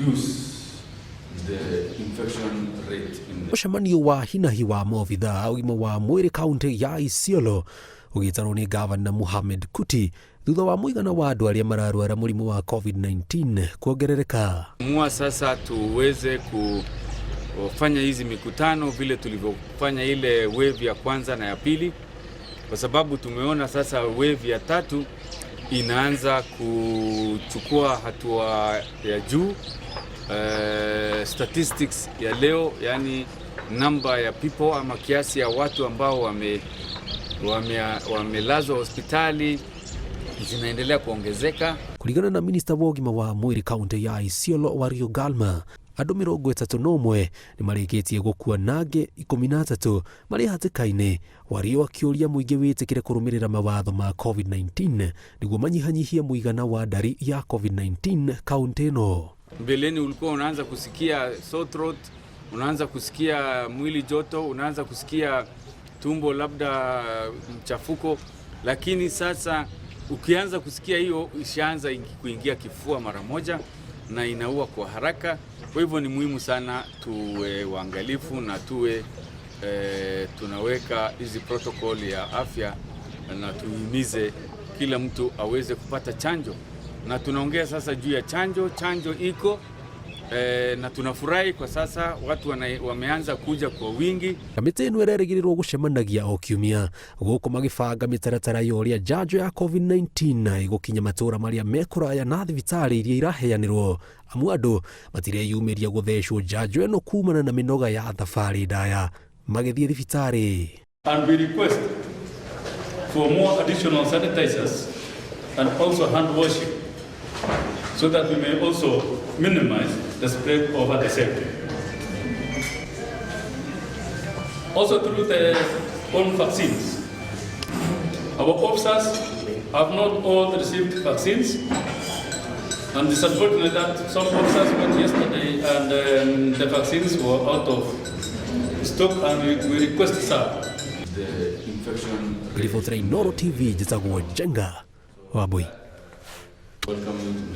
reduce the infection rate in the Mũcemanio wa hinahi wa maobithaa a ũgima wa mwĩrĩ kaunti ya Isiolo ũgĩtarwo nĩ gavana Mohamed Kuti thutha wa mũigana wa andũ arĩa mararwara mũrimũ wa COVID-19 kuongerereka. Mua sasa tuweze kufanya hizi mikutano vile tulivyofanya ile wave ya kwanza na ya pili, kwa sababu tumeona sasa wave ya tatu inaanza kuchukua hatua ya juu. Statistics ya leo, yani namba ya people ama kiasi ya watu ambao wamelazwa wame hospitali zinaendelea kuongezeka. Kũringana na minista wa ũgima wa mwĩrĩ kaunti ya Isiolo Wario Galma, andũ 31 nĩ marĩkĩtie gũkua na angĩ 13 marĩ hatĩka-inĩ. Wario akĩũria mũingĩ wĩtĩkĩre kũrũmĩrĩra mawatho ma COVID-19 nĩguo manyihanyihie mũigana wa ndari ya COVID-19 kaunti ĩno. Mbeleni ulikuwa unaanza kusikia sore throat, unaanza kusikia mwili joto, unaanza kusikia tumbo labda mchafuko, lakini sasa ukianza kusikia hiyo ishaanza kuingia kifua mara moja na inaua kwa haraka. Kwa hivyo ni muhimu sana tuwe waangalifu na tuwe tunaweka hizi protocol ya afya na tuhimize kila mtu aweze kupata chanjo, na tunaongea sasa juu ya chanjo. Chanjo iko na tunafurahi kwa sasa watu wameanza kuja kwa wingi. Kamĩtĩ ĩno ĩrerĩgĩrĩrwo gũcemanagia o kiumia gũkũ magĩbanga mĩtaratara ya ũrĩa njanjo ya COVID-19 ĩgũkinya matũũra marĩa me kũraya na thibitarĩ iria iraheanĩrwo, amu andũ matireyumĩria gũthecwo njanjo ĩno kumana na mĩnoga ya thabarĩ ndaya magĩthiĩ thibitarĩ. And we request for more additional sanitizers and also hand washing so that we may also minimize the spread over the same. Also through the own vaccines. Our officers have not all received vaccines, and it's unfortunate that some officers went yesterday and the vaccines were out of stock, and we request, sir, the infection rate. Ribotera Inooro TV, njĩtagwo Njenga Wambui. Welcome.